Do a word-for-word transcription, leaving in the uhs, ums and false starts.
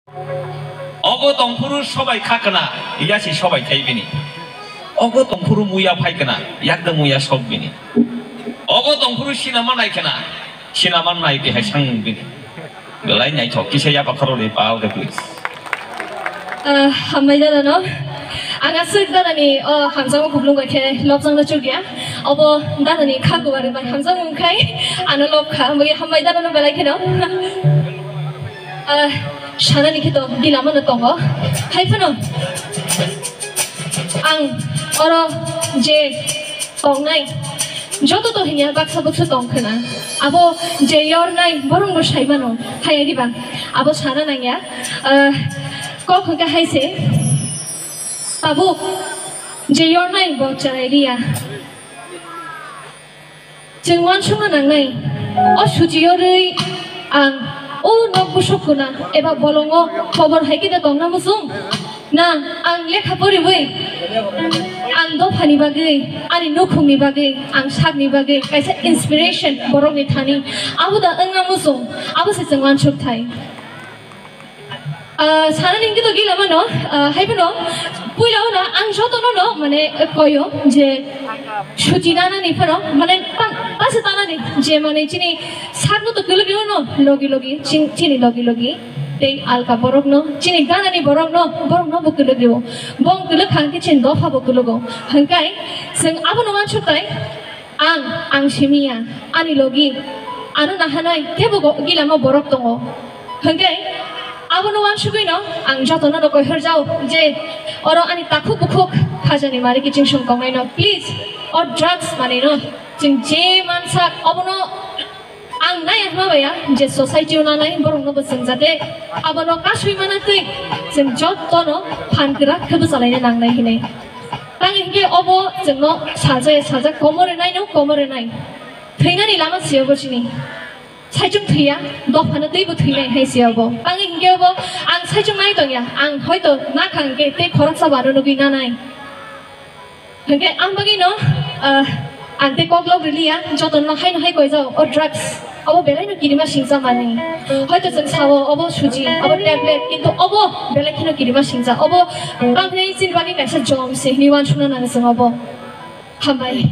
Ogo tongphuru sobai kha kana, yasi sobai thai bini. Ogo tongphuru muya phai kana, yakda muya sok bini. Ogo tongphuru sinama nai kana, sinama nai te hai sang bini. Belai naithok kisa yaba khoro de pal de please. Ah, hambai dada no. Ang aswk dada ni o hamjakma kuplung bai khe lobjak no chukya. Obo dada ni kha gubar bai hamjakma wngkhai ano lob kha. Hambai, hambai dada no belai kheno. Ah, sanani khe to gila mano tongo. Hai phano ang oro je tongnai joto to hinya baksa buksa tong khna. Abo je yornai borong bo sai mano. Hai diba? Abo sana nangya. Ah, kok hwnkhe hai se. Tabuk je yornai bo chwrai riya. Chwng uansukna nangnai, o suchi yorwi ang o nok busuk kuna eba bolongo khobor hai khe da tongna muchung? Na ang lekha poriwi ang dophani bagwi, ani nukhungni bagwi, ang sakni bagwi kaisa inspiration borokni thani abo da wngna muchung? Abo se chwng uansuk thai. Ah, sanani hwnkhe to gila mano, ah, hai phano puila o no ang joto no no mane koyo je suchi nanani phano mane ta-, tasa tanani je mane chini sak no to kwlwk rw no logi logi chin-, chini logi logi tei alka borok no chini ganani borok no borok no bo kwlwk rw bong kwlwk kha hwnkhe chini dopha bo kwlwgo hwnkhe chwng abono uansuk tai. Ang, ang simiya, ani logi, ano nahanai teibo go-, gilama borok tongo. Hwnkhe, abono uansugwino ang jotono no koihor jao je oro ani takhuk bukhuk khajani mari kiching song tongnaino. Please, o drugs manino chwng je mansak obono ang nai hwnma baya je society o nanai borokno bo chwng jate abono kasui mana twi chwng jotono phan kwrak khe bwchalaina nangnai hinwi. Tang hinkhe obo chwngno sajaya sajak komor rwnai no komor rwnai. Thwinani lama se obo chini. Saichung thwiya, dophano teibo thwinai hai se obo. Tang hinkhe obo ang saichung nai tongya, ang hoito nakha hinkhe tei khoroksa baro nugwi nanai. Hinkhe ang bagwino, ah, ang tei kok lok riliya, jotono haino hai koijao, o drugs. Abo belai no kirima singcha mani. Hoito chwng sao obo suji, abo tablet, kintu obo belai kheno kirima singcha. Obo tamni chini bagwi kaisa jom se hinwi uansukna nango chwng obo. Hambai.